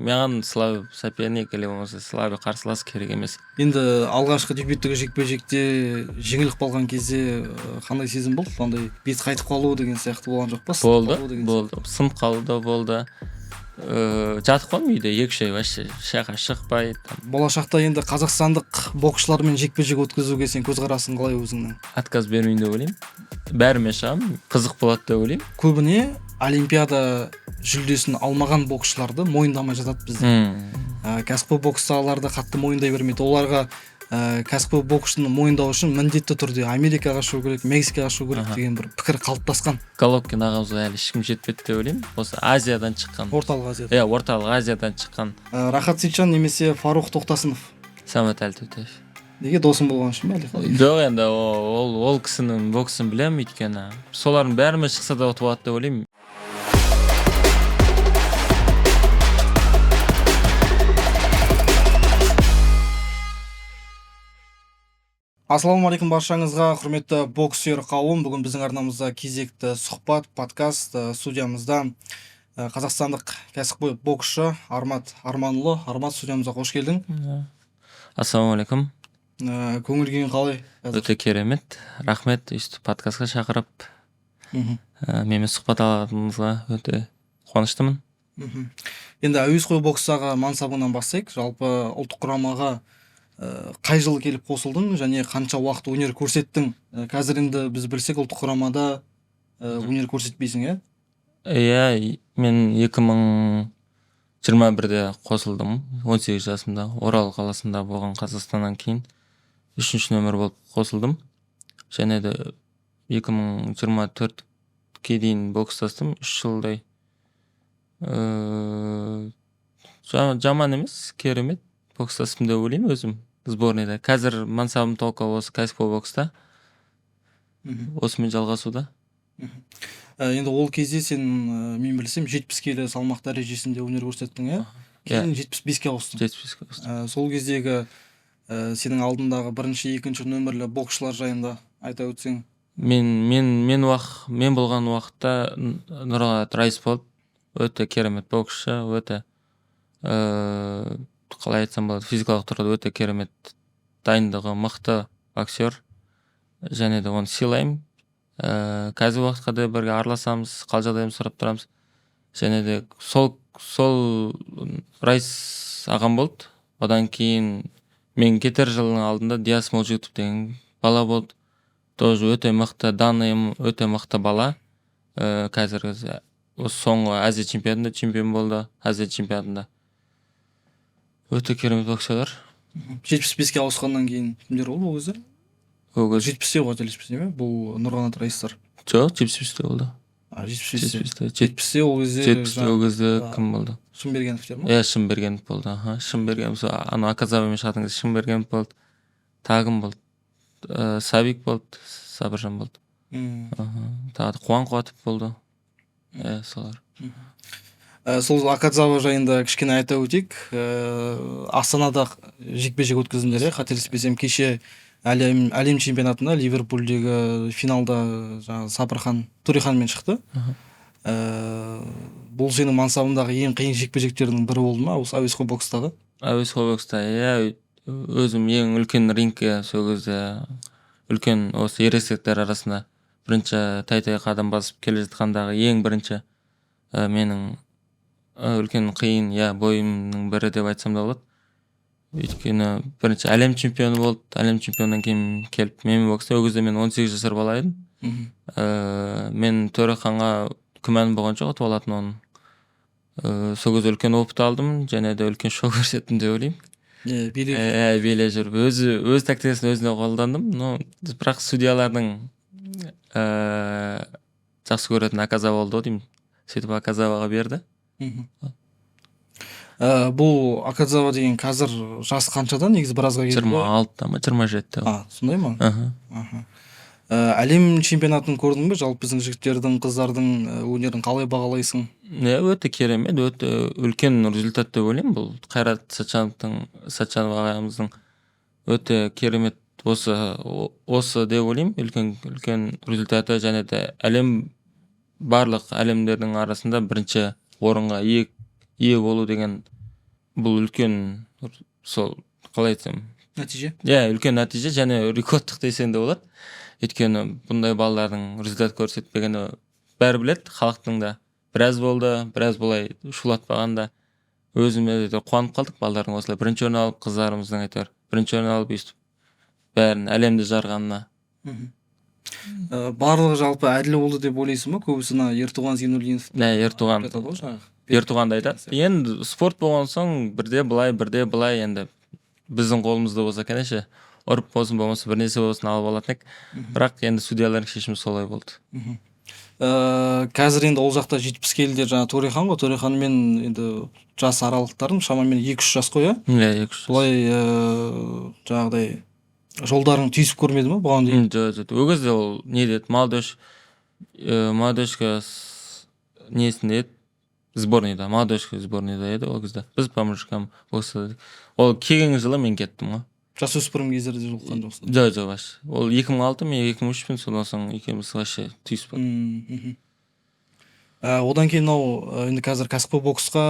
Маған слабый соперник или болмаса слабый қарсылас керек емес. Енді алғашқы дебюттік жекпе-жекте жеңіліп қалған кезде қандай сезім болды? Андай бет қайтып қалу деген сияқты болған жоқ па? Болды, болды. Сынып қалу да болды. Жатып қалдым үйде 2-3 ай вообще шаға шықпай. Болашақта енді қазақстандық боксшылармен жекпе-жек өткізуге сен көзқарасың қалай өзіңнің? Отказ бермеймін деп ойлаймын. Бәрімен шығамын, қызық болады деп ойлаймын. Көбіне олимпиада жүлдесін алмаған боксшыларды мойындамай жатады бізде. Кәсіпқой боксшыларды қатты мойындай бермейді. Оларға кәсіпқой боксшыны мойындау үшін міндетті түрде Америкаға шығу керек, Мексикаға шығу керек деген бір пікір қалыптасқан. Головкин ағамызға әлі ешкім жетпеді деп ойлаймын. Осы Азиядан шыққан. Орталық Азиядан. Иә, Орталық Азиядан шыққан. Рахат Сейтжан немесе Фарух Тоқтасынов. Самат Әлтөтеев. Неге, досың болған үшін бе әлде қалай? Жоқ, енді ол кісінің боксын білемін, өйткені солардың бәрімен шықса да ұтып алады деп ойлаймын. Ассалаумағалейкум баршаңызға, құрметті бокс сүйер қауым. Бүгін біздің арнамызда кезекті сұхбат, подкаст. Студиямызда қазақстандық кәсіпқой боксшы Армат Арманұлы. Армат, студиямызға қош келдің. Ассалаумағалейкум. Көңіл күйің қалай қазір? Өте керемет. Рахмет, өйстіп подкастқа шақырып, менімен сұхбат алғаныңызға өте қуаныштымын. Енді әуесқой бокстағы мансабыңнан бастайық. Жалпы ұлттық құрамаға қай жылы келіп қосылдың және қанша уақыт өнер көрсеттің? Қазір енді біз білсек, ұлттық құрамада өнер көрсетпейсің, иә? Иә, мен 2021-де қосылдым, 18 жасымда. Орал қаласында болған Қазақстаннан кейін 3-ші нөмір болып қосылдым. Және де 2024-ке дейін бокстастым, 3 жылдай. Жаман емес, керемет бокстастым деп ойлаймын өзім сборныйда. Қазір мансабым толық осы кәсіпқой бокста. Осымен жалғасуда. Енді ол кезде сен, мен білсем, 70 келі салмақ дәрежесінде өнер көрсеттің, иә? Кейін 75-ке ауыстың. 75-ке ауыстым. Сол кездегі сенің алдындағы бірінші, екінші нөмірлі боксшылар жайында айта өтсең. Мен болған уақытта Нұрғанат Райыс болды. Өте керемет боксшы, өте қалай айтсам болады, физикалық тұрғыда өте керемет, дайындығы мықты боксер. Және де оны сыйлаймын. Қазіргі уақытқа да бірге араласамыз, қал жағдайымызды сұрап тұрамыз. Және де сол Райыс ағам болды. Одан кейін мен кетер жылдың алдында Диас Молжигітов деген бала болды. Тоже өте мықты, данный өте мықты бала. Қазіргі осы соңғы Азия чемпионатында чемпион болды, Азия чемпионатында. Өте керемет боксерлар. 75-ке ауысқаннан кейін кімдер болды ол кезде? Ол кезде 70-те ғой, қателеспесем, иә? Бұл Нұрғанат Райыстар. Жоқ, 75-те болды. 75-те. 75-те. 70-те ол кезде 70-те ол кезде кім болды? Шымбергеновтер ма? Иә, Шымбергенов болды. Аха, Шымбергенов, сол анау Аказавамен шығатын кезде Шымбергенов болды. Тағы кім болды? Сабик болды, Сабыржан болды. Тағы да Қуан Қуатов болды. Иә, солар. Сол Акадзава жайында кішкене айта өтейік. Астанада жекпе-жек өткіздіңдер, иә, қателеспесем, кеше әлем чемпионатында Ливерпульдегі финалда жаңағы Сабырхан Туриханмен шықты. Бұл сенің мансабыңдағы ең қиын жекпе-жектердің бірі болды ма осы әуесқой бокстағы? Әуесқой бокста, иә, өзім ең үлкен рингке сол кезде үлкен осы ересектер арасында бірінші тай-тай қадам басып келе жатқандағы ең бірінші менің үлкен қиын, иә, бойымның бірі деп айтсам да болады. Өйткені бірінші әлем чемпионы болды. Әлем чемпионынан кейін келіп мен бокста, ол кезде мен 18 жасар бала едім. Мен Төреханға күмәнім болған жоқ, ұтып алатын оның. Сол кезде үлкен опыт алдым, және де үлкен шоу көрсеттім деп ойлаймын. Билеп. Билеп жүріп, өз тактикасын өзіне қолдандым. Но бірақ судьялардың жақсы көретін Аказава болды ғой деймін. Сөйтіп Аказаваға берді. Бұл Акадзава деген қазір жас қаншада негізі, біразға келді ғой? 26-та ма, 27-те. Сондай ма? Әлем чемпионатын көрдің бе? Жалпы біздің жігіттердің, қыздардың өнерін қалай бағалайсың? Иә, өте керемет, өте үлкен результат деп ойлаймын. Бұл Қайрат Сатжанов ағамыздың өте керемет осы деп ойлаймын. Үлкен результаты және де барлық әлемдердің арасында бірінші орынға ие болу деген Бұл үлкен, сол, қалай айтсам, нәтиже. Иә, үлкен нәтиже және рекордтық десең де болады, өйткені бұндай балалардың результат көрсетпегені бәрі біледі. Халықтың да біраз болды, біраз бұлай шулатпаған да. Өзіме де қуанып қалдық балалардың осылай бірінші орын алып, қыздарымыздың, әйтеуір, бірінші орын алып, өйстіп бәрін әлемді жарғанына. Барлығы жалпы әділ болды деп ойлайсың ба? Көбісі мына Ертуған Зейнуллинов Иә, Ертуған. айтады ғой жаңағы. Ертуғанды айтады. Енді спорт болған соң, бірде былай, бірде былай. Енді біздің қолымызда болса, конечно, ұрып болсын, болмаса бір нәрсе болсын, алып алатын едік. Бірақ енді судьялардың шешімі солай болды. Қазір енді ол жақта 70 келіде жаңа Төрехан ғой. Төреханмен енді жас аралықтарың шамамен 2-3 жас қой, иә? Иә, 2-3 жас. Былай жаңағыдай жолдарың түйісіп көрмеді ма бұған дейін? Жоқ, ол кезде ол не деді, молодежь, молодежка несінде еді, сборныйда, молодежка сборныйда еді ол кезде. Біз по мужикам бокста едік. Ол келген жылы мен кеттім ғой. Жасөспірім кездерде жолыққан жоқсың? Жоқ, вообще. Ол 2006, мен 2003-пін. Содан соң екеуміз вообще түйіспедік. Одан кейін мынау енді қазір кәсіпқой боксқа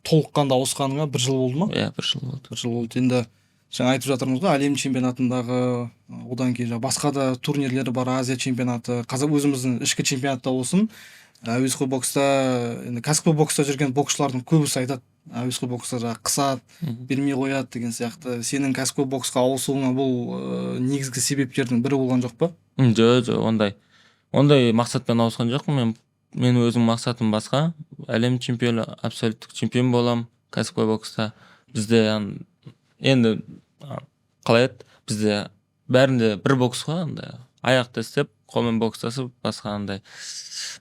толыққанды ауысқаныңа бір жыл болды ма? Иә, бір жыл болды. Бір жыл болды. Енді жаңа айтып жатырмыз ғой, әлем чемпионатындағы, одан кейін жаңа басқа да турнирлері бар, Азия чемпионаты, қазақ өзіміздің ішкі чемпионатта болсын, әуесқой бокста, енді кәсіпқой бокста жүрген боксшылардың көбісі айтады, әуесқой бокста жаңағы қысады, бермей қояды деген сияқты. Сенің кәсіпқой боксқа ауысуыңа бұл негізгі себептердің бірі болған жоқ па? Жоқ, ондай мақсатпен ауысқан жоқпын мен. Мен өзім мақсатым басқа: әлем чемпионы, абсолюттік чемпион боламын кәсіпқой бокста. Бізде енді қалай еді, бізде бәрінде бір бокс қой, андай аяқты істеп, қолмен бокстасып, басқа андай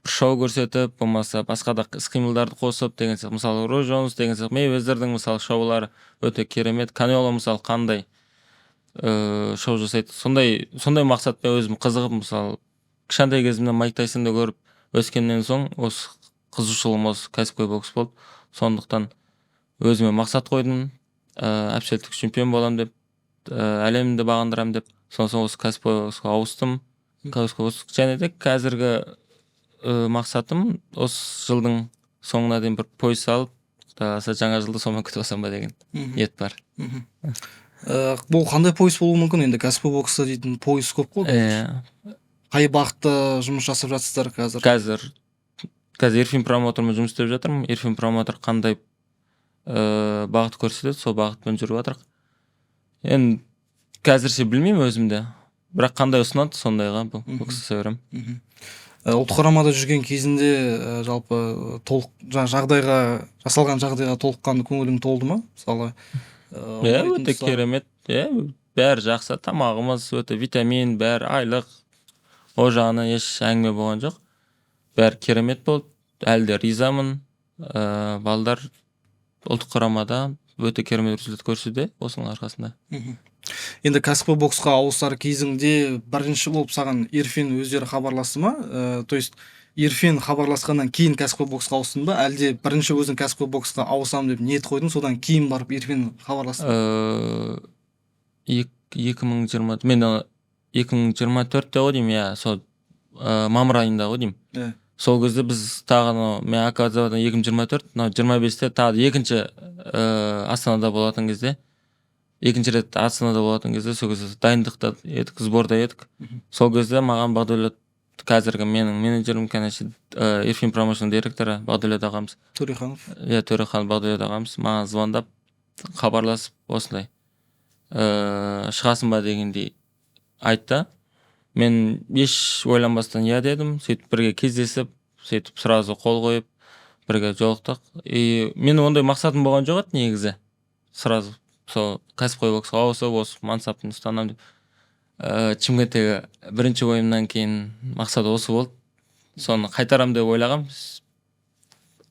бір шоу көрсетіп, болмаса басқа да іс қимылдарды қосып деген сияқты. Мысалы, Рой Джонс деген сияқты, Мейвезердің, мысалы, шоулары өте керемет. Канело, мысалы, қандай шоу жасайды. Сондай мақсатпен өзім қызығып, мысалы, кішкентай кезімнен Майк Тайсонды көріп өскеннен соң, осы қызығушылығым осы кәсіпқой бокс болды. Сондықтан өзіме мақсат қойдым, абсолюттік чемпион боламын деп, әлемді бағындырамын деп. Содан соң осы кәсіпқой боксқа ауыстым. Кәсіпқой бокс және де қазіргі мақсатым осы жылдың соңына дейін бір пояс алып, құдай қаласа, жаңа жылды сонымен күтіп алсам ба деген ниет бар. Бұл қандай пояс болуы мүмкін? Енді кәсіпқой бокста дейтін пояс көп қой. Иә. Қай бағытта жұмыс жасап жатсыздар қазір? Қазір Эрфин промоутермен жұмыс істеп жатырмын. Эрфин промоутер қандай бағыт көрсетеді, сол бағытпен жүріп жатырық. Енді қазірше білмеймін өзім де, бірақ қандай ұсынады, сондайға бұл бокс жасай беремін. Ұлттық құрамада жүрген кезінде жалпы толық жаңа жағдайға, жасалған жағдайға толыққанды көңілің толды ма, мысалы? Иә, ұнайтын өте керемет, иә, бәрі жақсы, тамағымыз өте витамин, бәрі айлық, ол жағынан еш әңгіме болған жоқ, бәрі керемет болды, әлі де ризамын. Балдар ұлттық құрамада өте керемет результат көрсетуде осының арқасында. Енді кәсіпқой боксқа ауысар кезіңде бірінші болып саған Ирфин өздері хабарласты ма? То есть Ирфин хабарласқаннан кейін кәсіпқой боксқа ауыстың ба, әлде бірінші өзің кәсіпқой боксқа ауысамын деп ниет қойдың, содан кейін барып Ирфин хабарласты ма? 2020, мен 2024-те ғой деймін, иә, сол мамыр айында ғой деймін. Сол кезде біз тағы анау мен оказывается 2024, мынау 25-те тағы екінші Астанада болатын кезде, екінші рет Астанада болатын кезде, сол кезде дайындықта едік, сборда едік. Сол кезде маған Бағдәулет, қазіргі менің менеджерім, конечно, Ирфин промоушн директоры Бағдәулет ағамыз. Төреханов. Иә, Төреханов Бағдәулет ағамыз маған звондап, хабарласып, осындай шығасың ба дегендей айтты. Мен еш ойланбастан иә дедім. Сөйтіп бірге кездесіп, сөйтіп сразу қол қойып, бірге жолықтық. И мен ондай мақсатым болған жоқ еді негізі, сразу сол кәсіпқой боксқа ауысып, осы мансапты ұстанамын деп. Шымкенттегі бірінші ойымнан кейін мақсат осы болды, соны қайтарам деп ойлағам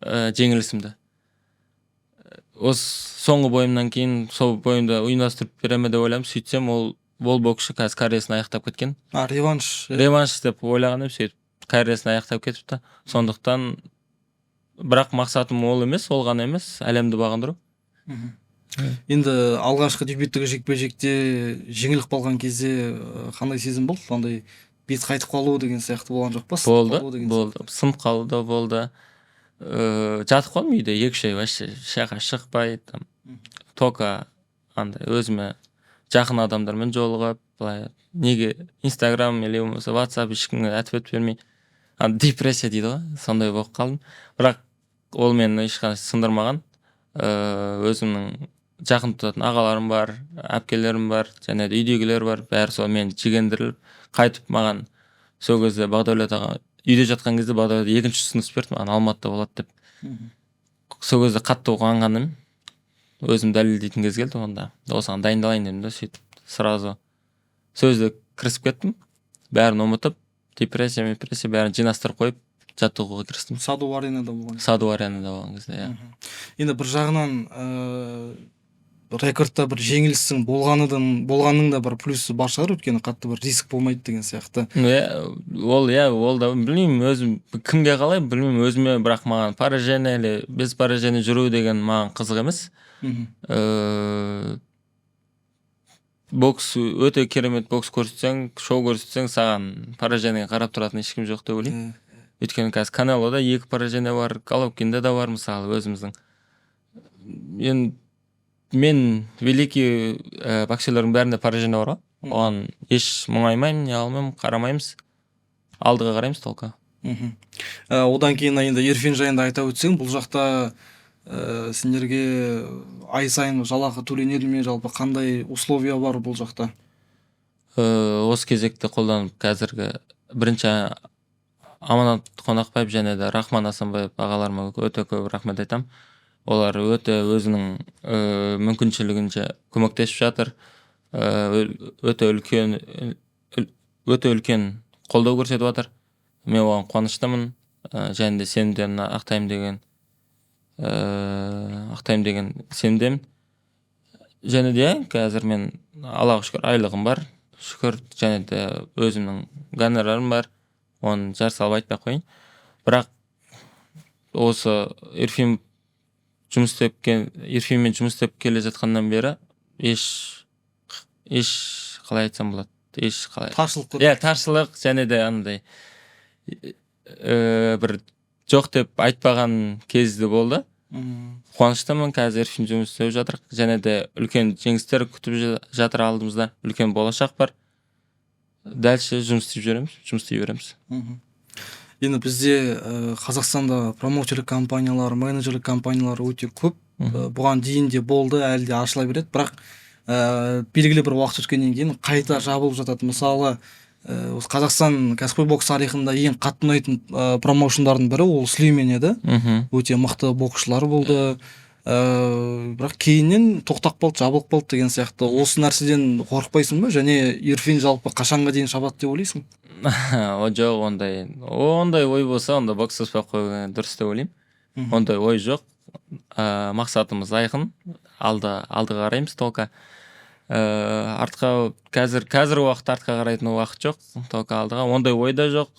жеңілісімді. Осы соңғы бойымнан кейін сол бойымды ұйымдастырып бере ме деп ойлағанмын. Сөйтсем, ол боксшы қазір карьерасын аяқтап кеткен. А, реванш. Реванш деп ойлаған едім, сөйтіп карьерасын аяқтап кетіпті. Сондықтан, бірақ мақсатым ол емес, ол ғана емес, әлемді бағындыру. Енді алғашқы дебюттік жекпе жекте жеңіліп қалған кезде қандай сезім болды? Андай бет қайтып қалу деген сияқты болған жоқ па? Сынып Болды. қалу деген? Болды, сынып қалу да болды. Жатып қалдым үйде 2-3 ай, вообще жаққа шықпай там. Только андай өзіме жақын адамдармен жолығып, былай неге Инстаграм или болмаса Ватсап, ешкімге ответ бермей, депрессия дейді ғой, сондай болып қалдым. Бірақ ол мені ешқандай сындырмаған. Өзімнің жақын тұтатын ағаларым бар, әпкелерім бар және де үйдегілер бар, бәрі сол мені жігерлендіріп қайтып маған. Сол кезде Бағдәулет аға, үйде жатқан кезде Бағдәулет екінші ұсыныс берді маған, Алматыда болады деп. Сол кезде қатты қуанғаным, өзім дәлелдейтін кез келді, онда осыған дайындалайын дедім да, сөйтіп сразу сөзді кірісіп кеттім, бәрін ұмытып, депрессия депрессия бәрін жинастырып қойып, жаттығуға кірістім. Саду Аренада болған. Саду Аренада болған кезде, иә. Енді бір жағынан рекордта бір жеңілістің болғанының да бір плюсы бар шығар, өйткені қатты бір риск болмайды деген сияқты. Иә, ол, иә, ол да, білмеймін өзім, кімге қалай, білмеймін өзіме, бірақ маған поражение или без поражения жүру деген маған қызық емес. Бокс өте керемет, бокс көрсетсең, шоу көрсетсең, саған поражениеге қарап тұратын ешкім жоқ деп ойлаймын. Өйткені қазір Канелода екі поражение бар, Головкинде да бар, мысалы, өзіміздің. Енді мен великий боксерлердің бәрінде поражение бар ғой, оған еш мұңаймаймын, не алмаймын, қарамаймыз, алдыға қараймыз только. Одан кейін енді Ирфин жайында айта өтсең, бұл жақта сендерге ай сайын жалақы төленеді ме, жалпы қандай условия бар бұл жақта? Осы кезекті қолданып, қазіргі бірінші Аманат Қонақбаев және де Рахман Асанбаев ағаларыма өте көп рахмет айтамын. Олар өте өзінің мүмкіншілігінше көмектесіп жатыр, өте үлкен қолдау көрсетіп жатыр. Мен оған қуаныштымын және де сенімдерін ақтаймын деген сенімдемін. Және де қазір мен, Аллаға шүкір, айлығым бар, шүкір, және де өзімнің гонорарым бар, оны жар салып айтпай ақ қояйын. Бірақ осы Ирфинмен жұмыс істеп келе жатқаннан бері еш, қалай айтсам болады, еш қалай Таршылық. Иә, таршылық және де андай бір жоқ деп айтпаған кезі болды. Қуаныштымын, қазір Ирфин жұмыс істеп жатыр және де үлкен жеңістер күтіп жатыр алдымызда, үлкен болашақ бар. Дальше жұмыс істеп жүреміз, жұмыс істей береміз. Енді бізде Қазақстанда промоутерлік компаниялар, менеджерлік компаниялар өте көп. Бұған дейін де болды, әлі де ашыла береді, бірақ белгілі бір уақыт өткеннен кейін қайта жабылып жатады. Мысалы, осы Қазақстан кәсіпқой бокс тарихында ең қатты ұнайтын промоушндардың бірі ол Сүлеймен еді. Өте мықты боксшылар болды, бірақ кейіннен тоқтап қалды, жабылып қалды деген сияқты. Осы нәрседен қорықпайсың ба және Ирфин жалпы қашанға дейін шабады деп ойлайсың? О, жоқ, ондай ой болса, онда бокстаспай ақ қойған дұрыс деп ойлаймын. Ондай ой жоқ. Мақсатымыз айқын, алдыға қараймыз только. Артқа қазіргі уақытта артқа қарайтын уақыт жоқ, только алдыға. Ондай ой да жоқ.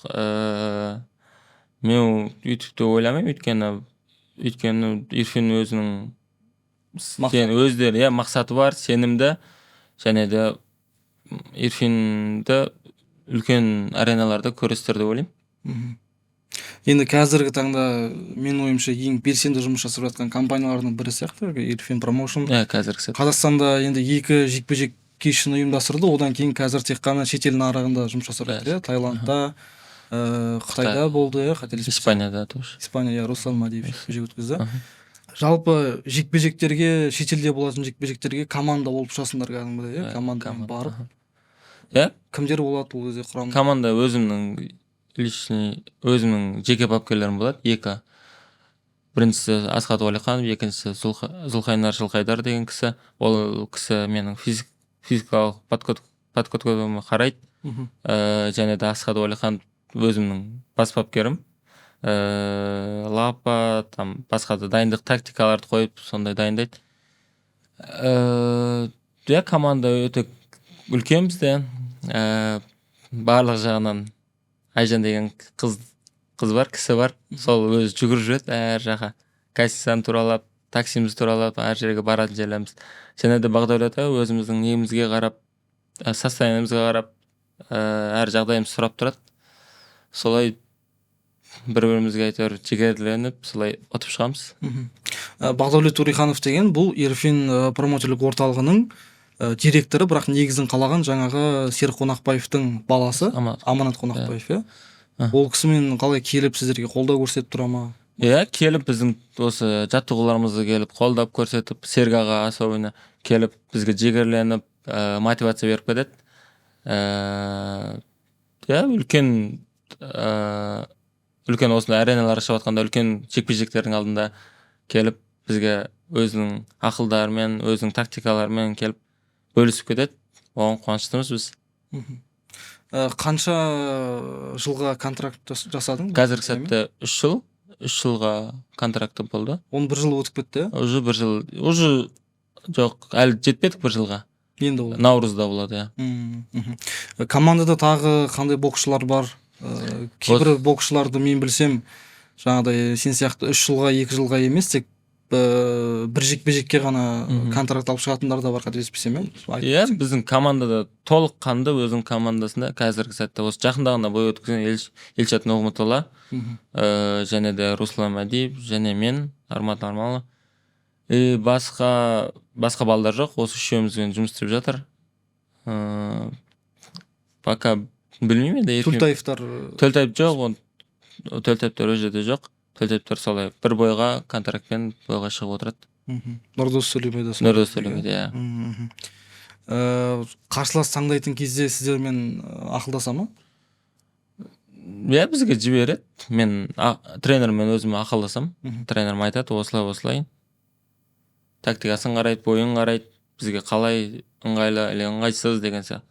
Мен өйтіп те ойламаймын, өйткені Ирфин өзінің өздері, иә, мақсаты бар, сенімді және де Ирфинді үлкен ареналарда көресіздер деп ойлаймын. Енді қазіргі таңда, менің ойымша, ең белсенді жұмыс жасап жатқан компаниялардың бірі сияқты Ирфин Промоушн. Иә, қазіргі сәт. Қазақстанда енді екі жекпе жек кешін ұйымдастырды, одан кейін қазір тек қана шетел нарығында жұмыс жасап жатыр, иә, Таиландта, Қытайда болды, иә, қателеспесем. Испанияда тоже. Испания, иә, Руслан Мадиев жекпе жек өткізді. Жалпы жекпе жектерге, шетелде болатын жекпе жектерге команда болып ұшасыңдар кәдімгідей, иә, командамен барып? Иә. Кімдер болады ол кезде құрамда? Команда өзімнің личный, өзімнің жеке бапкерлерім болады екі: біріншісі Асхат Уәлиханов, екіншісі Зұлхайнар Жылқайдар деген кісі. Ол кісі менің физикалық подготовкама қарайды. Және де Асхат Уәлиханов өзімнің бас бапкерім, лапа там, басқа да дайындық тактикаларды қойып, сондай дайындайды. Иә, команда өте үлкен бізде. Барлық жағынан Айжан деген қыз бар, кісі бар, сол өзі жүгіріп жүреді әр жаққа, гостиницаны туралап, таксимізді туралап, әр жерге баратын жерлеріміз. Және де Бағдәулет аға өзіміздің немізге қарап, состояниемізге қарап, әр жағдайымызды сұрап тұрады. Солай бір бірімізге әйтеуір жігерленіп, солай ұтып шығамыз. Бағдәулет Уриханов деген бұл Ирфин промоутерлік орталығының директоры, бірақ негізін қалаған жаңағы Серік Қонақбаевтың баласы Аманат Қонақбаев, иә. Ол кісімен қалай келіп сіздерге қолдау көрсетіп тұра ма? Иә, келіп біздің осы жаттығуларымызды келіп қолдап көрсетіп, Серік аға особенно келіп бізге жігерленіп, мотивация беріп кетеді. Иә, үлкен үлкен осындай ареналар шығып жатқанда, үлкен жекпе жектердің алдында келіп бізге өзінің ақылдарымен, өзінің тактикаларымен келіп бөлісіп кетеді. Оған қуаныштымыз біз. Қанша жылға контракт жасадың? Қазіргі сәтте 3 жыл, 3 жылға контракты болды. Оның бір жылы өтіп кетті, иә? Уже бір жыл, уже жоқ, әлі жетпедік бір жылға. Енді ол наурызда болады, иә. Командада тағы қандай боксшылар бар? Кейбір боксшыларды мен білсем, жаңағыдай сен сияқты 3 жылға, 2 жылға емес, тек бір жекпе-жекке ғана контракт алып шығатындар да бар, қателеспесем, иә? Иә, біздің командада толыққанды өзінің командасында қазіргі сәтте осы жақында ғана бой өткізген Елшат Нығметолла, және де Руслан Мәдиев, және мен, Армат Армалы. И басқа балдар жоқ, осы үшеумізбен жұмыс істеп жатыр. Пока білмеймін енді. Төлтаевтар? Төлтаев жоқ, ол Төлтаевтар ол жерде жоқ. Төлтаевтар солай бір бойға контрактпен бойға шығып отырады. Нұрдос Төлебай да солай. Нұрдос Төлебай, иә. Қарсылас таңдайтын кезде сіздермен ақылдаса ма? Иә, бізге жібереді. Мен тренермен өзім ақылдасамын. Тренерім айтады, осылай осылай. Тактикасын қарайды, бойын қарайды, бізге қалай ыңғайлы или ыңғайсыз деген сияқты.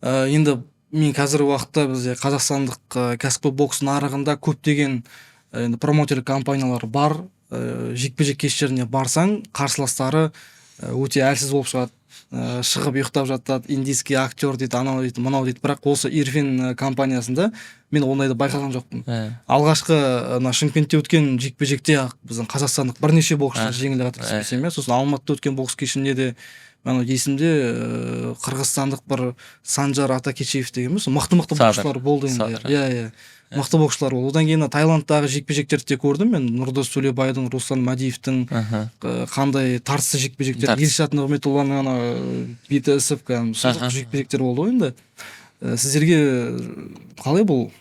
Енді мен қазіргі уақытта бізде қазақстандық кәсіпқой бокс нарығында көптеген енді промоутерлік компаниялар бар. Жекпе-жек кештеріне барсаң, қарсыластары өте әлсіз болып шығады. Шығып ұйықтап жатады, индийский актер дейді, анау дейді, мынау дейді. Бірақ осы Ирфин компаниясында мен ондайды байқаған жоқпын. Алғашқы мына Шымкентте өткен жекпе-жекте ақ біздің қазақстандық бірнеше боксшы жеңілді, қателеспесем, иә. Сосын Алматыда өткен бокс кешінде де анау есімде, қырғызстандық бір Санжар Атакечиев деген бе, сол мықты-мықты боксшылар болды енді. Иә, иә. Мықты боксшылар болды. Одан кейін Таиландтағы жекпе-жектерді де көрдім мен. Нұрдос Төлебайдың, Руслан Мадиевтің қандай тартысты жекпе-жектер. Елшат Нығметолланың ана беті ісіп, кәдімгі сұмдық жекпе-жектер болды ғой енді. Сіздерге қалай бұл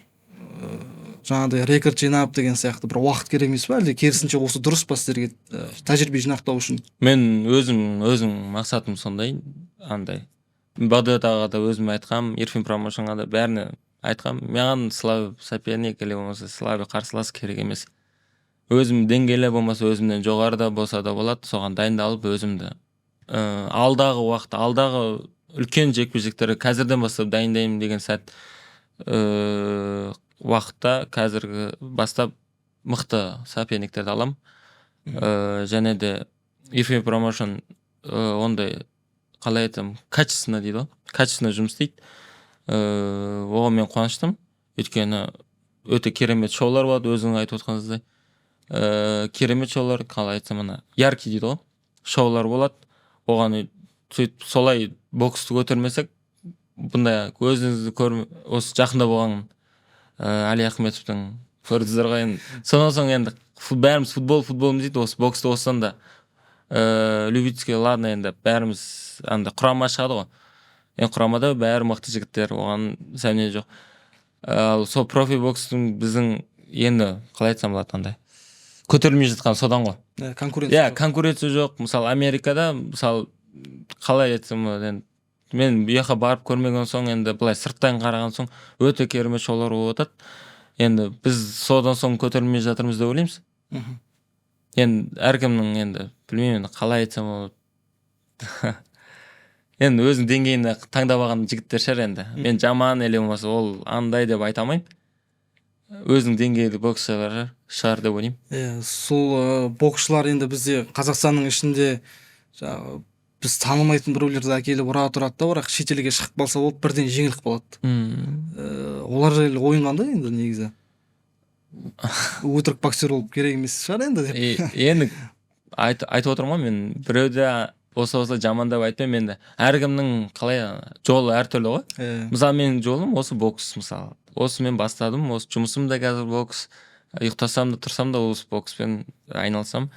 жаңағыдай рекорд жинап деген сияқты бір уақыт керек емес па, әлде керісінше осы дұрыс па сіздерге тәжірибе жинақтау үшін? Мен өзім мақсатым сондай, андай. Бағдат ағаға да өзім айтқам, Ирфин промоушнға да бәріне айтқам, маған слабый соперник или болмаса слабый қарсылас керек емес. Өзім деңгейлі болмаса өзімнен жоғары да болса да болады, соған дайындалып өзімді алдағы уақытта, алдағы үлкен жекпе-жектерге қазірден бастап дайындаймын деген сәт уақытта қазіргі бастап мықты соперниктерді алам. Және де Ирфин промоушн ондай, қалай айтсам, качественно дейді ғой, качественно жұмыс істейді. Оған мен қуаныштымын, өйткені өте керемет шоулар болады, өзің айтып отқаныңыздай. Керемет шоулар, қалай айтсам, ана яркий дейді ғой, шоулар болады. Оған сөйтіп солай боксты көтермесек, бұндай өзіңізді көр, осы жақында болған Али Ахметовтың көрдіңіздер ғой енді. Содан соң енді бәріміз футбол футбол дейді, осы боксты осыдан да любительский, ладно, енді бәріміз андай құрама шығады ғой енді, құрамада бәрі мықты жігіттер, оған сомнение жоқ. Ал сол профи бокстың біздің енді, қалай айтсам болады, андай көтерілмей жатқан содан ғой. Иә, конкуренция. Иә, конкуренция жоқ. Мысалы, Америкада, мысалы, қалай айтсам болады енді, мен бұл жаққа барып көрмеген соң, енді былай сырттан қараған соң, өте керемет шоулар болып жатады. Енді біз содан соң көтерілмей жатырмыз деп ойлаймыз. Енді әркімнің енді, білмеймін енді, қалай айтсам болады, енді өзінің деңгейінде таңдап алған жігіттер шығар енді. Мен жаман или болмаса ол андай деп айта алмаймын, өзінің деңгейлі боксшылар шығар деп ойлаймын. Иә, сол боксшылар енді бізде Қазақстанның ішінде жаңағы біз танымайтын біреулерді әкеліп ұра тұрады да, бірақ шетелге шығып қалса болды, бірден жеңіліп қалады. Олар жайлы ойың қандай енді негізі? Өтірік боксер болып керек емес шығар енді деп. Енді айтып отырмын ғой, мен біреуді осы осылай жамандап айтпаймын. Енді әркімнің қалай жолы әртүрлі ғой. Мысалы, менің жолым осы бокс, мысалы, осы мен бастадым, осы жұмысым да қазір бокс. Ұйықтасам да, тұрсам да осы бокспен айналысам.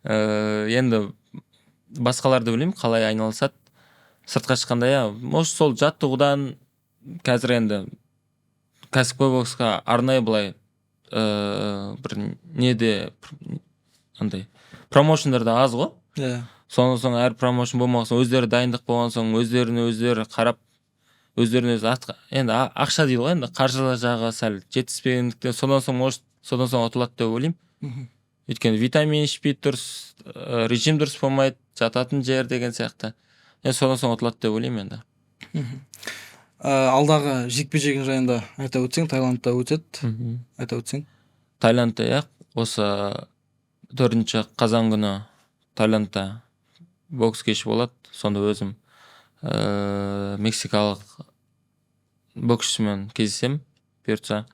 Енді басқаларды білмеймін, қалай айналысады. Сыртқа шыққанда, иә, может, сол жаттығудан. Қазір енді кәсіпқой боксқа арнайы былай бір неде, андай промоушндарда аз ғой. Сонан соң әр промоушн болмаған соң, өздері дайындық болған соң, өздеріне өздері қарап, өздеріне өзі енді ақша дейді ғой, енді қаржы жағы сәл жетіспегендіктен, содан соң, может, содан соң ұтылады деп ойлаймын. Өйткені витамин ішпейді дұрыс, режим дұрыс болмайды, жататын жер деген сияқты. Енді содан соң ұтылады деп ойлаймын енді. Алдағы жекпе жегің жайында айта өтсең. Таиландта өтеді, айта өтсең. Таиландта, иә, осы 4 қазан күні Таиландта бокс кеші болады. Сонда өзім мексикалық боксшымен кездесемін. Бұйыртса,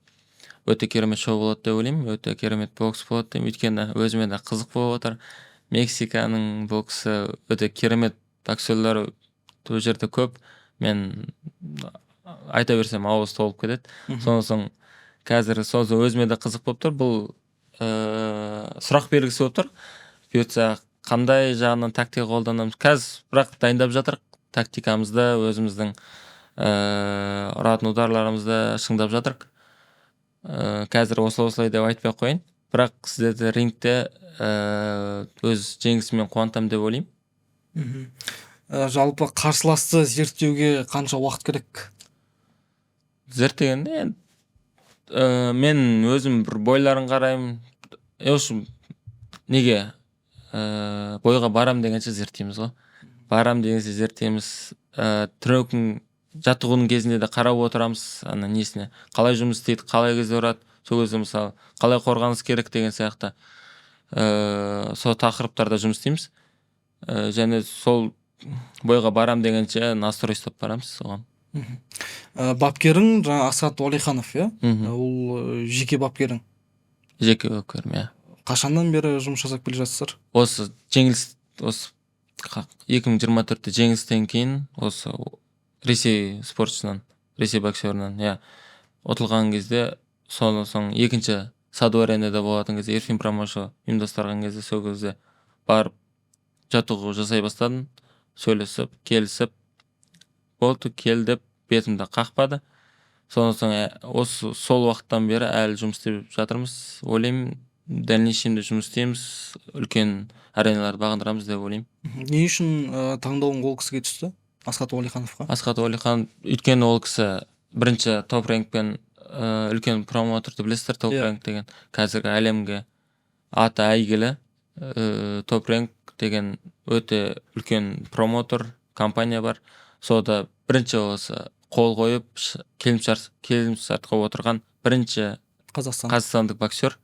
өте керемет шоу болады деп ойлаймын, өте керемет бокс болады деймін. Өйткені өзіме де қызық болып отыр. Мексиканың боксы өте керемет, боксерлар ол жерде көп, мен айта берсем, ауыз толып кетеді. Сонан соң қазір сосын өзіме де қызық болып тұр. Бұл сұрақ белгісі болып тұр, бұйыртса, қандай жағынан тактика қолданамыз. Қазір бірақ дайындап жатырық тактикамызды, өзіміздің ұратын ударларымызды шыңдап жатырық. Қазір осылай, осылай деп айтпай ақ қояйын, бірақ сіздерді рингте өз жеңісіммен қуантамын деп ойлаймын. Жалпы қарсыласты зерттеуге қанша уақыт керек? Зерттегенде енді мен өзім бір бойларын қараймын. В общем, неге бойға барам дегенше зерттейміз ғой, барам дегенше зерттейміз. Тренировканың, жаттығудың кезінде де қарап отырамыз, ана несіне, қалай жұмыс істейді, қалай кезде ұрады, сол кезде, мысалы, қалай қорғаныс керек деген сияқты. Сол тақырыптарда жұмыс істейміз. Және сол бойға барам дегенше настрой ұстап барамыз соған. Бапкерің жаңа Асхат Уәлиханов, иә? Мхм. Ол жеке бапкерің? Жеке бапкерім, иә. Қашаннан бері жұмыс жасап келе жатсыздар? Осы жеңіліс, осы 2024-те жеңілістен кейін, осы Ресей спортшысынан, Ресей боксерынан, иә, ұтылған кезде, содан соң екінші Саду Аренада болатын кезде, Эрфин Промоушн ұйымдастырған кезде, сол кезде барып жаттығу жасай бастадым. Сөйлесіп, келісіп болды, кел деп бетімді қақпады. Содан соң осы сол уақыттан бері әлі жұмыс істеп жатырмыз. Ойлаймын, дальнейшемде жұмыс істейміз, үлкен ареналарды бағындырамыз деп ойлаймын. Не үшін таңдауың ол кісіге түсті, Асхат Уәлихановқа? Асхат Уәлихан, өйткені ол кісі бірінші Топ Рэнкпен, үлкен промоутерді білесіздер, Топ Рэнк деген қазіргі әлемге аты әйгілі. Топ Рэнк деген өте үлкен промоутер компания бар. Сода бірінші осы қол қойып, келісімшартқа отырған бірінші Қазақстан. қазақстандық боксер.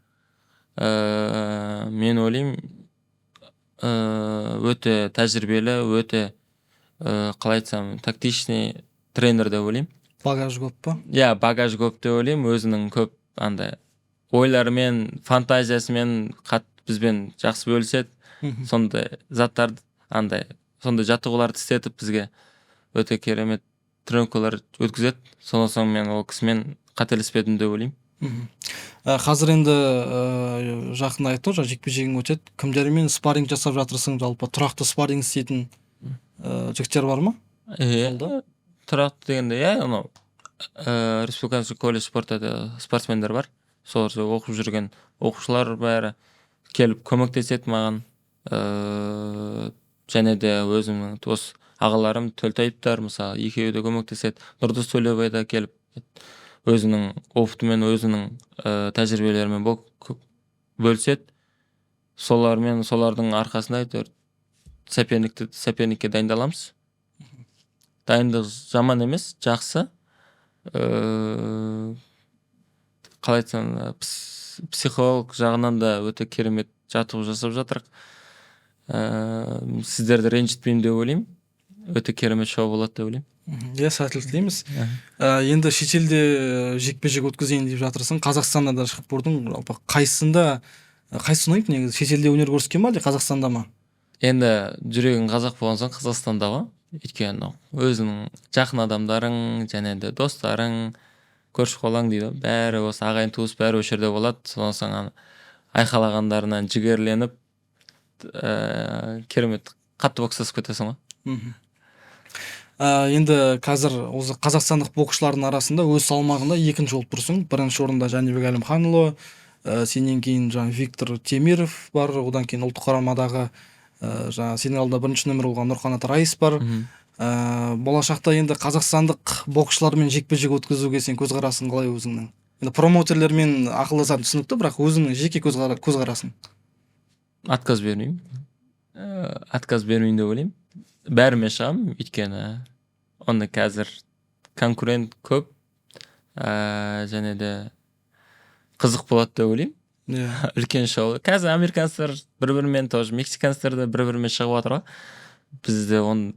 Мен ойлаймын, өте тәжірибелі, өте қалай айтсам, тактичный тренер деп ойлаймын. Багаж көп па? Иә, багаж көп деп ойлаймын. Өзінің көп андай ойларымен, фантазиясымен қатты бізбен жақсы бөліседі. Сондай заттарды, андай сондай жаттығуларды істетіп, бізге өте керемет тренировкалар өткізеді. Содан соң мен ол кісімен қателеспедім деп ойлаймын. Қазір енді жақында айтты ғой, жаңа жекпе жегің өтеді. Кімдермен спарринг жасап жатырсың? Жалпы тұрақты спарринг істейтін жігіттер бар ма? Иә. Жолда? Тұрақты дегенде, иә, анау Республиканский колледж спорта спортсмендер бар. Сол жерде оқып жүрген оқушылар бәрі келіп көмектеседі маған. Және де өзімнің дос ағаларым Төлтаевтар, мысалы, екеуі де көмектеседі. Нұрдос Төлеубай да келіп, өзінің опытымен, өзінің тәжірибелерімен бөліседі. Солармен, солардың арқасында әйтеуір соперникке дайындаламыз. Дайындық жаман емес, жақсы. Қалай айтсам, психолог жағынан да өте керемет жаттығу жасап жатырық. Сіздерді ренжітпеймін деп ойлаймын, өте керемет шоу болады деп ойлаймын. Иә, сәттілік тілейміз. Енді шетелде жекпе жек өткізейін деп жатырсың, Қазақстанда да шығып көрдің. Жалпы қайсысында, қайсысы ұнайды негізі, шетелде өнер көрсеткен ба, әлде Қазақстанда ма? Енді жүрегің қазақ болған соң, Қазақстанда ғой. Өйткені өзіңнің жақын адамдарың және де достарың, Көрші қолаң дейді ғой, бәрі осы ағайын туыс бәрі осы жерде болады. Содан соң ана айқайлағандарынан жігерленіп, керемет қатты бокстасып кетесің ғой. Енді қазір осы қазақстандық боксшылардың арасында өз салмағында екінші болып тұрсың. Бірінші орында Жәнібек Әлімханұлы, сенен кейін жаңағы Виктор Темиров бар, одан кейін ұлттық құрамадағы, жаңағы сенің алдында бірінші нөмір болған Нұрқанат Райыс бар. Болашақта енді қазақстандық боксшылармен жекпе жек өткізуге сен көзқарасың қалай өзіңнің? Енді промоутерлермен ақылдасатын түсінікті, бірақ өзіңнің жеке көзқарасың? Отказ бермеймін. Отказ бермеймін деп ойлаймын, бәрімен шығамын, өйткені оны қазір конкурент көп, және де қызық болады деп ойлаймын. Үлкен шоу. Қазір американецтер бір бірімен тоже, мексиканецтер де бір бірімен шығып жатыр ғой. Бізде оны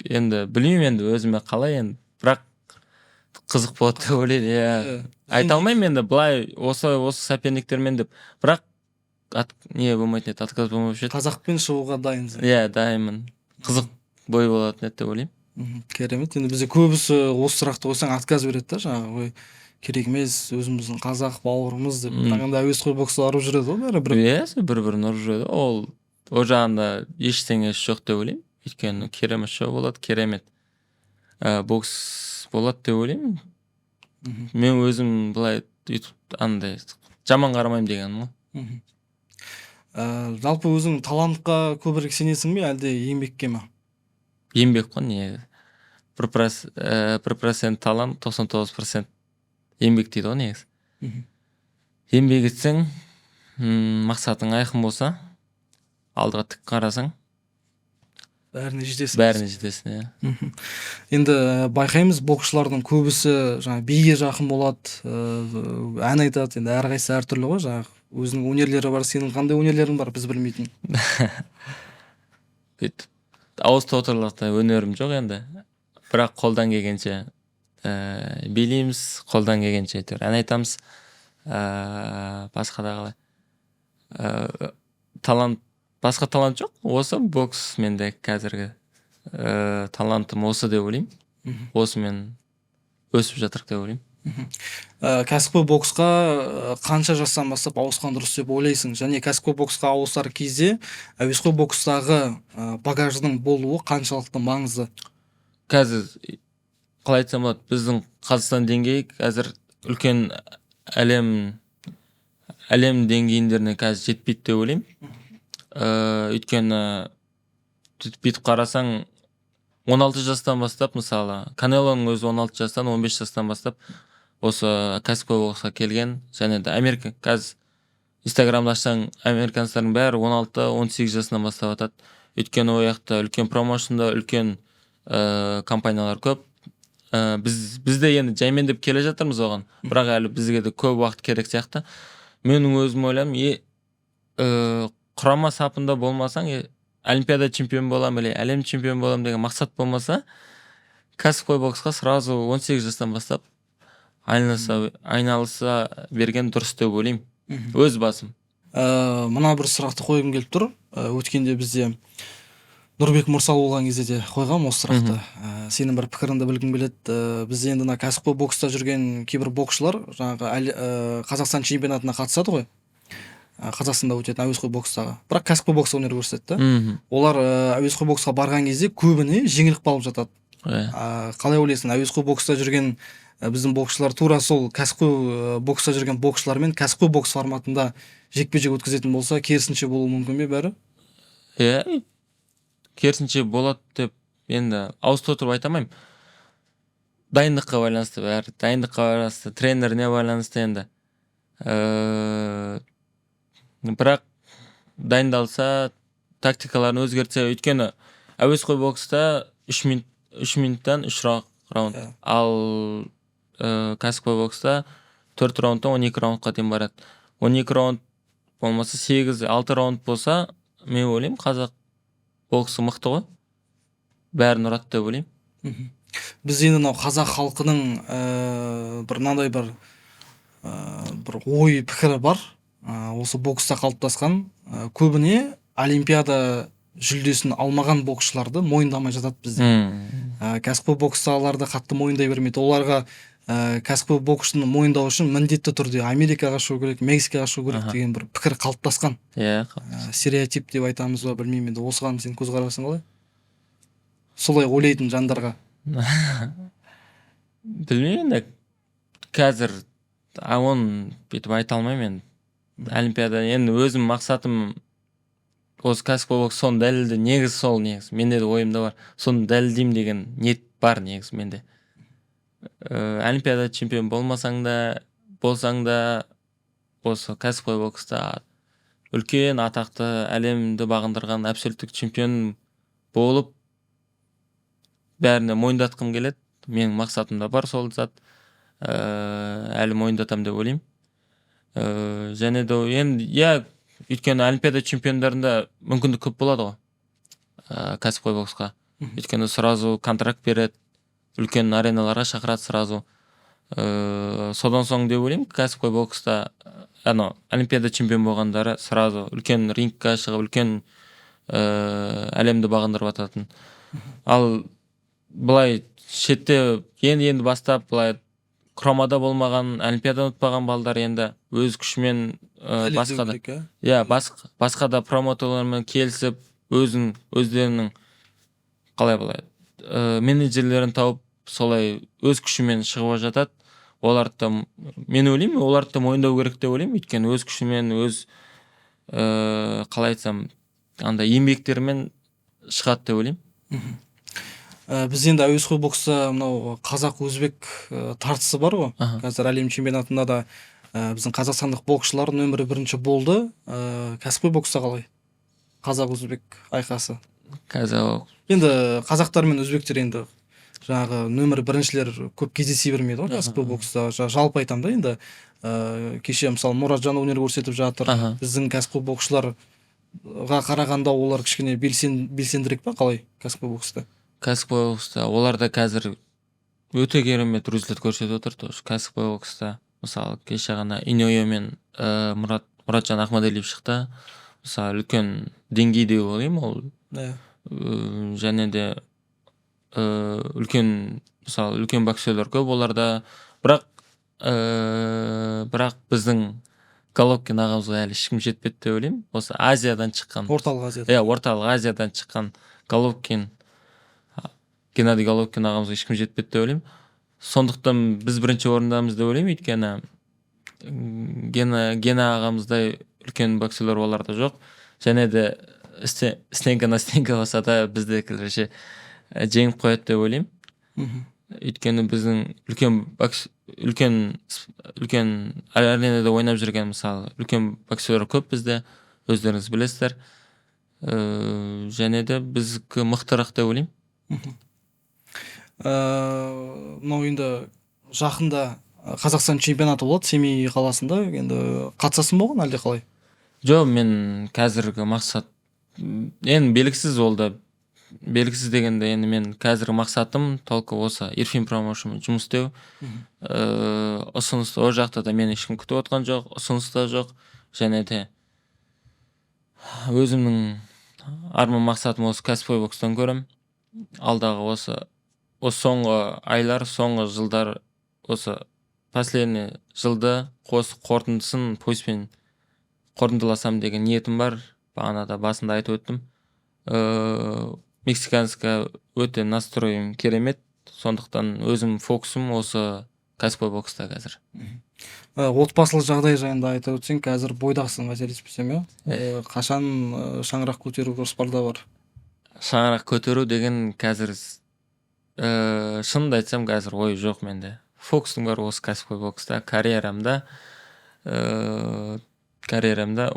енді білмеймін, енді өзіме қалай енді, бірақ қызық болады деп ойлаймын, иә. Айта алмаймын енді былай осы соперниктермен деп, бірақ не болмайтын еді, отказ болмаушы еді. Қазақпен шығуға дайынсың? Иә, дайынмын. Қызық бой болатын еді деп ойлаймын. Керемет. Енді бізде көбісі осы сұрақты қойсаң, отказ береді да, жаңағы ой, керек емес, өзіміздің қазақ бауырымыз деп. Бірақ енді әуесқой бокста ұрып жүреді ғой бәрі бір. Иә, бір бірін ұрып жүреді. Ол жағында ештеңесі жоқ деп ойлаймын, өйткені керемет шоу болады, керемет бокс болады деп ойлаймын. Мен өзім былай өйтіп андай жаман қарамаймын дегенім ғой. Жалпы өзің талантқа көбірек сенесің бе, әлде еңбекке ме? Еңбек қой. Не, 1% талант, 99% еңбек дейді ғой негізі. Еңбек етсең, мақсатың айқын болса, алдыға тік қарасаң, бәріне жетесің. Бәріне жетесің, иә. Енді байқаймыз, боксшылардың көбісі жаңағы биге жақын болады, ән айтады. Енді әрқайсысы әртүрлі ғой, жаңағы өзінің өнерлері бар. Сенің қандай өнерлерің бар біз білмейтін? Бүйтіп ауыз толтырарлықтай өнерім жоқ енді, бірақ қолдан келгенше билейміз, қолдан келгенше әйтеуір ән айтамыз. Басқа да қалай, талант, басқа талант жоқ. Осы бокс менде қазіргі талантым осы деп ойлаймын. Осымен өсіп жатырық деп ойлаймын. Кәсіпқой боксқа қанша жастан бастап ауысқан дұрыс деп ойлайсың? Және кәсіпқой боксқа ауысар кезде әуесқой бокстағы багаждың болуы қаншалықты маңызды? Қазір қалай айтсам болады, біздің Қазақстан деңгейі қазір үлкен әлем деңгейіндеріне қазір жетпейді деп ойлаймын. Өйткені бүйтіп қарасаң, 16 жастан бастап, мысалы, Канелоның өзі 16 жастан, 15 жастан бастап осы кәсіпқой боксқа келген. Және де Америка, қазір Инстаграмды ашсаң, американецтардың бәрі 16-18 жасынан бастап жатады, өйткені ол жақта үлкен промоушнда үлкен компаниялар көп. Біз де енді жаймендеп келе жатырмыз оған, бірақ әлі бізге де көп уақыт керек сияқты. Менің өзім ойлаймын, құрама сапында болмасаң, олимпиада чемпион боламын или әлем чемпионы боламын деген мақсат болмаса, кәсіпқой боксқа сразу 18 жастан бастап айналыса берген дұрыс деп ойлаймын, өз басым. Мына бір сұрақты қойғым келіп тұр. Өткенде бізде Нұрбек Мұрсал болған кезде де қойғанмын осы сұрақты. Сенің бір пікіріңді білгім келеді. Бізде енді мына кәсіпқой бокста жүрген кейбір боксшылар жаңағы Қазақстан чемпионатына қатысады ғой. Қазақстанда өтетін әуесқой бокстағы, бірақ кәсіпқой бокста өнер көрсетеді да. Олар әуесқой боксқа барған кезде көбіне жеңіліп қалып жатады. Қалай ойлайсың, әуесқой бокста жүрген біздің боксшылар тура сол кәсіпқой бокста жүрген боксшылармен кәсіпқой бокс форматында жекпе жек өткізетін болса, керісінше болуы мүмкін бе бәрі? Иә, керісінше болады деп енді ауыз толтырып айта алмаймын. Дайындыққа байланысты бәрі, дайындыққа байланысты, тренеріне байланысты енді. Бірақ дайындалса, тактикаларын өзгертсе, өйткені әуесқой бокста 3 минут, 3 минуттан 3 раунд. Ал кәсіпқой бокста 4 раундтан 12 раундқа дейін барады. 12 раунд болмаса, 8-6 раунд болса, мен ойлаймын, қазақ боксы мықты ғой, бәрін ұрады деп ойлаймын. Біз енді мынау қазақ халқының бір мынандай бір ой пікірі бар. Осы бокста қалыптасқан. Көбіне олимпиада жүлдесін алмаған боксшыларды мойындамай жатады бізде. Кәсіпқой бокстағыларды қатты мойындай бермейді. Оларға Кәсіпқой боксшыны мойындау үшін міндетті түрде Америкаға шығу керек, Мексикаға шығу керек деген бір пікір қалыптасқан. Иә. Стереотип деп айтамыз ба, білмеймін енді. Осыған сенің көзқарасың қалай, солай ойлайтын жандарға? Білмеймін енді қазір, оны бүйтіп айта алмаймын енді. Олимпиада енді, өзім мақсатым осы кәсіпқой бокс, соны дәлелде негізі. Сол негізі менде де ойымда бар, соны дәлелдеймін деген ниет бар негізі менде. Олимпиада чемпион болмасаң да, болсаң да, осы кәсіпқой бокста үлкен атақты, әлемді бағындырған абсолюттік чемпион болып, бәріне мойындатқым келеді. Менің мақсатымда бар сол зат, әлі мойындатамын деп ойлаймын. Және де енді, иә, өйткені олимпиада чемпиондарында мүмкіндік көп болады ғой кәсіпқой боксқа, өйткені сразу контракт береді, үлкен ареналарға шақырады сразу. Содан соң деп ойлаймын, кәсіпқой бокста анау олимпиада чемпион болғандары сразу үлкен рингке шығып, үлкен әлемді бағындырып жататын. Ал былай шетте енді енді бастап, былай құрамада болмаған, олимпиададан ұтпаған балдар енді өз күшімен басқа да, иә, басқа да промоутерлермен келісіп, өзін өздерінің, қалай былай, менеджерлерін тауып, солай өз күшімен шығып жатады. Оларды да, мен ойлаймын, оларды да мойындау керек деп ойлаймын, өйткені өз күшімен, өз қалай айтсам, андай еңбектерімен шығады деп ойлаймын. Біз енді әуесқой бокста мынау қазақ өзбек тартысы бар ғой. Қазір әлем чемпионатында да біздің қазақстандық боксшылар нөмірі бірінші болды. Кәсіпқой бокста қалай қазақ өзбек айқасы? Қазір Енді қазақтар мен өзбектер енді жаңағы нөмір біріншілер көп кездесе бермейді ғой кәсіпқой бокста. Жалпы айтамын да енді. Кеше мысалы Мұратжан өнер көрсетіп жатыр. Біздің кәсіпқой боксшыларға қарағанда олар кішкене белсендірек па, қалай кәсіпқой бокста? Кәсіпқой бокста олар да қазір өте керемет результат көрсетіп отыр тоже кәсіпқой бокста. Мысалы, кеше ғана Иноуэ мен Мұратжан Ахмадалиев шықты, мысалы, үлкен деңгей деп ойлаймын ол. Және де үлкен, мысалы, үлкен боксерлер көп оларда, бірақ біздің Головкин ағамызға әлі ешкім жетпеді деп ойлаймын, осы Азиядан шыққан. Орталық Азияда. Иә, Орталық Азиядан шыққан Головкин, Геннадий Головкин ағамызға ешкім жетпеді деп ойлаймын. Сондықтан біз бірінші орындамыз деп ойлаймын, өйткені Гена ағамыздай үлкен боксерлер оларда жоқ. Және де стенка на стенка болса да, біздікілер ше жеңіп қояды деп ойлаймын. Өйткені біздің үлкен бокс, үлкен үлкен аренада ойнап жүрген, мысалы, үлкен боксерлер көп бізде, өздеріңіз білесіздер. Және де біздікі мықтырақ деп ойлаймын. Мынау енді жақында Қазақстан чемпионаты болады Семей қаласында. Енді қатысасың ба оған, әлде қалай? Жоқ, мен қазіргі мақсат енді белгісіз, ол да белгісіз дегенде, енді мен қазіргі мақсатым только осы Ирфин промоушнмен жұмыс істеу. Ұсыныс ол жақта да мені ешкім күтіп отқан жоқ, ұсыныс та жоқ. Және де өзімнің арман мақсатым осы кәсіпқой бокстан көремін. Алдағы осы соңғы айлар, соңғы жылдар, осы последний жылды осы қорытындысын пояспен қорытындыласам деген ниетім бар. Бағана да басында айтып өттім, мексиканская өте настройым керемет, сондықтан өзім фокусым осы кәсіпқой бокста қазір. Отбасылық жағдай жайында айта өтсең. Қазір бойдақсың, қателеспесем, иә? Қашан шаңырақ көтеру жоспарда бар? Шаңырақ көтеру деген қазір, шынымды айтсам, қазір ой жоқ менде. Фокустың бәрі осы кәсіпқой бокста, карьерамда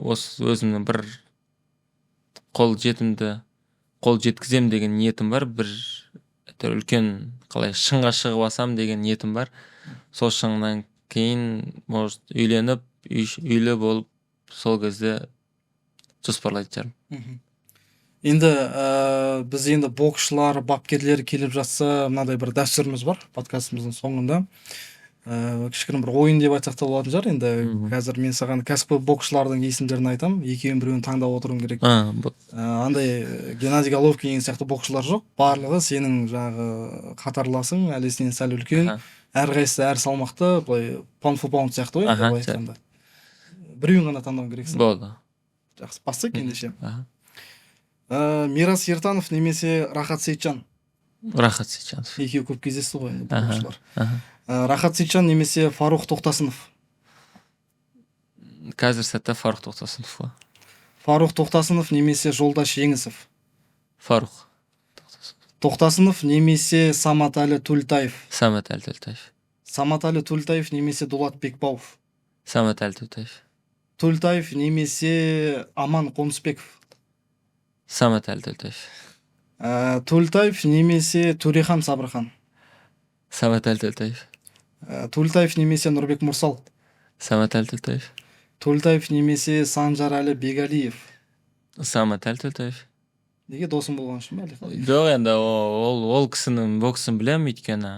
осы өзімнің бір қол жетімді, қол жеткіземін деген ниетім бар, бір әйтеуір үлкен, қалай, шыңға шығып алсам деген ниетім бар. Сол шыңнан кейін, может, үйленіп, үйлі болып, сол кезде жоспарлайтын шығармын. Енді біз енді боксшылар, бапкерлер келіп жатса, мынандай бір дәстүріміз бар подкастымыздың соңында, кішігірім бір ойын деп айтсақ та болатын шығар енді. Қазір мен саған кәсіпқой боксшылардың есімдерін айтамын, екеуін, біреуін таңдап отыруың керек. Андай Геннадий Головкин деген сияқты боксшылар жоқ, барлығы сенің жаңағы қатарласың, әлде сенен сәл үлкен. Әрқайсысы әр салмақты, былай pound for pound сияқты ғой енді, былай айтқанда. Біреуін ғана таңдау керексің. Болды. Жақсы, бастайық ендеше. Аха. Мирас Ертанов немесе Рахат Сейтжан? Рахат Сейтжанов. Екеуі көп кездесті ғой енді, боксшылар. Аха. Рахат Сейтжан немесе Фарух Тоқтасынов? Қазір сәтте Фарух Тоқтасынов қой. Фарух Тоқтасынов немесе Жолдаш Жеңісов? Фарух Тоқтасынов. Тоқтасынов немесе Саматәлі Төлтаев? Саматәлі Төлтаев. Саматәлі Төлтаев немесе Дулат Бекбауов? Саматәлі Төлтаев. Төлтаев немесе Аман Қонысбеков? Саматәлі Төлтаев. Төлтаев немесе Төрехан Сабырхан? Саматәлі Төлтаев. Төлтаев немесе Нұрбек Мұрсал? Саматәлі Төлтаев. Төлтаев немесе Санжарәлі Бегалиев? Саматәлі Төлтаев. Неге, досың болған үшін бе, әлде қалай? Жоқ, енді ол кісінің боксын білемін, өйткені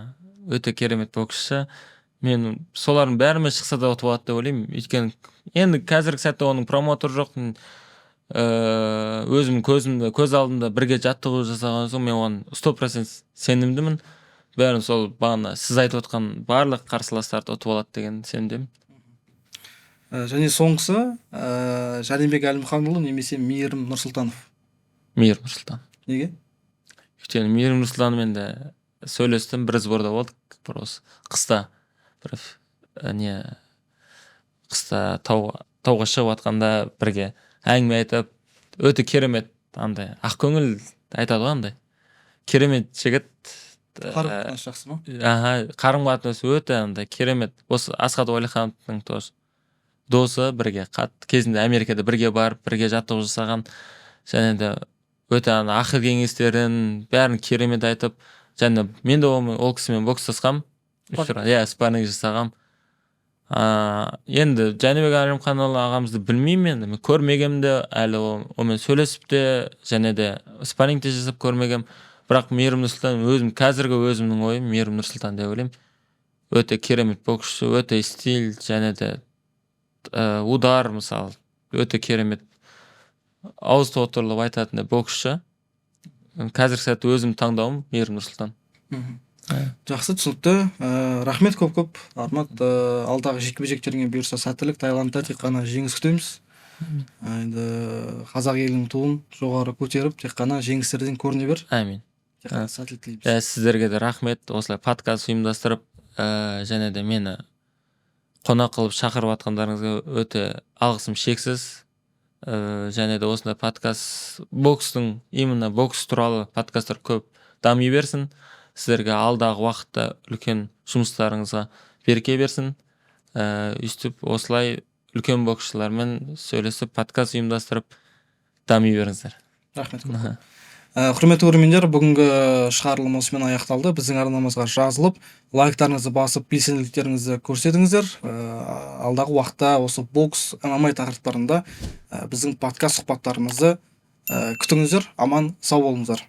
өте керемет боксшы. Мен солардың бәрімен шықса да ұтып алады деп ойлаймын, өйткені енді қазіргі сәтте оның промоутері жоқ. Өзім көзімді, көз алдымда бірге жаттығу жасаған соң, мен оған 100% сенімдімін. Бәрін, сол бағана сіз айтып отқан барлық қарсыластарды ұтып алады деген сенімдемін. Және соңғысы, Жәнібек Әлімханұлы немесе Мейірім Нұрсұлтанов? Мейірім Нұрсұлтан. Неге? Өйткені Мейірім Нұрсұлтанмен де сөйлестім, бір сборда болдық бір осы қыста, бір не, қыста тауға шығып жатқанда бірге әңгіме айтып, өте керемет, андай ақкөңіл айтады ғой, андай керемет жігіт. Қарым қатынас жақсы ма? Аха, қарым қатынасы өте андай керемет. Осы Асхат Уәлихановтың тоже досы, бірге қатты кезінде Америкада бірге барып, бірге жаттығу жасаған. Және де өте ана ақыл кеңестерін бәрін керемет айтып, және мен де ол кісімен бокстасқанмын, иә, спарринг жасағанмын. Енді Жәнібек Әлімханұлы ағамызды білмеймін енді, мен көрмегенмін де әлі, онымен сөйлесіп те және де спарринг те жасап көрмегенмін. Бірақ Мейірім Нұрсұлтан, өзім, қазіргі өзімнің ойым, Мейірім Нұрсұлтан деп ойлаймын. Өте керемет боксшы, өте стиль және де удар, мысалы, өте керемет, ауыз толтырылып айтатын боксшы. Қазіргі сәтте өзім таңдауым Мейірім Нұрсұлтан. Жақсы, түсінікті. Рахмет көп көп, Армат. Алдағы жекпе жектеріңе бұйырса сәттілік, Таиландта тек қана жеңіс күтеміз. Енді қазақ елінің туын жоғары көтеріп, тек қана жеңістерден көріне бер. Әмин. Тек қана сәттілік тілейміз. Сіздерге де рахмет, осылай подкаст ұйымдастырып, және де мені қонақ қылып шақырып жатқандарыңызға өте алғысым шексіз. Және де осындай подкаст, бокстың, именно бокс туралы подкасттар көп дами берсін. Сіздерге алдағы уақытта үлкен жұмыстарыңызға береке берсін. Өйстіп осылай үлкен боксшылармен сөйлесіп, подкаст ұйымдастырып дами беріңіздер. Рахмет көп. Құрметті көрермендер, бүгінгі шығарылым осымен аяқталды. Біздің арнамызға жазылып, лайктарыңызды басып, белсенділіктеріңізді көрсетіңіздер. Алдағы уақытта осы бокс, ММА тақырыптарында біздің подкаст сұхбаттарымызды күтіңіздер. Аман сау болыңыздар.